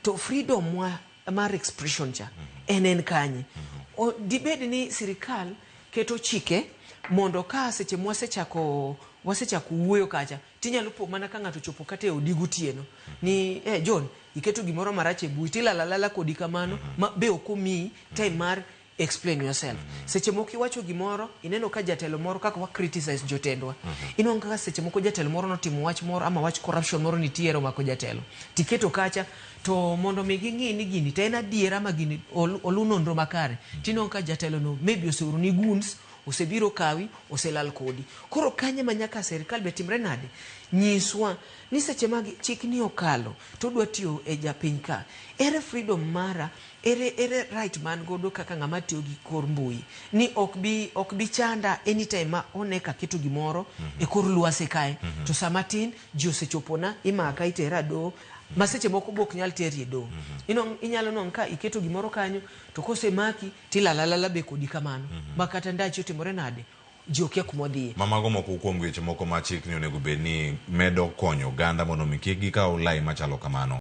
To freedom wa mar expression cha en en kanye? O, dibed ni sirikal keto chike mondo ka seche mwasechako wasechako wuoyo kacha tinyalo po mana ka ng'ato ochopo kata e odi gotieno ni eh, John iketo gimoro marach e mbui tilalo alala kodi kamano ma be ok omiyi time mar explain yourself. Seche moko iwacho gimoro ineno ka jatelo moro kaka wa criticize jotendwa inwang'o kaka seche moko jatelo moro notimo wach moro ama wach corruption moro nitiere omako jatelo tiketo kacha to mondo mi ging'i ni gini to en adiera ama gini olu nonro makare tinwang'o ka jatelo no maybe oseoroni goons osebiro kawi oselal kodi. Koro kanye ma nyaka serikal be timre nade nyiswa ni seche mag chik ni okalo to odwa tiyo e japiny ka ere freedom mara ere ere right man godo kaka ng'ama tiyo gi kor mbui ni ok bi ok bi chanda anytime ma one ka keto gimoro e kor lwasi kae to sama tin ji osechopona imaka itera doho ma seche moko be ok nyal teri e doho. Inwang' inyalo nwang' ka iketo gimoro kanyo to kosemaki tilal alala be kodi kamano ma kata ndachi otimore nade ji okia kuma odhiye. Ma mago moko kuom weche moko ma chikni onego bed ni medo konyo oganda mondo mi kik gikaw lai machalo kamano.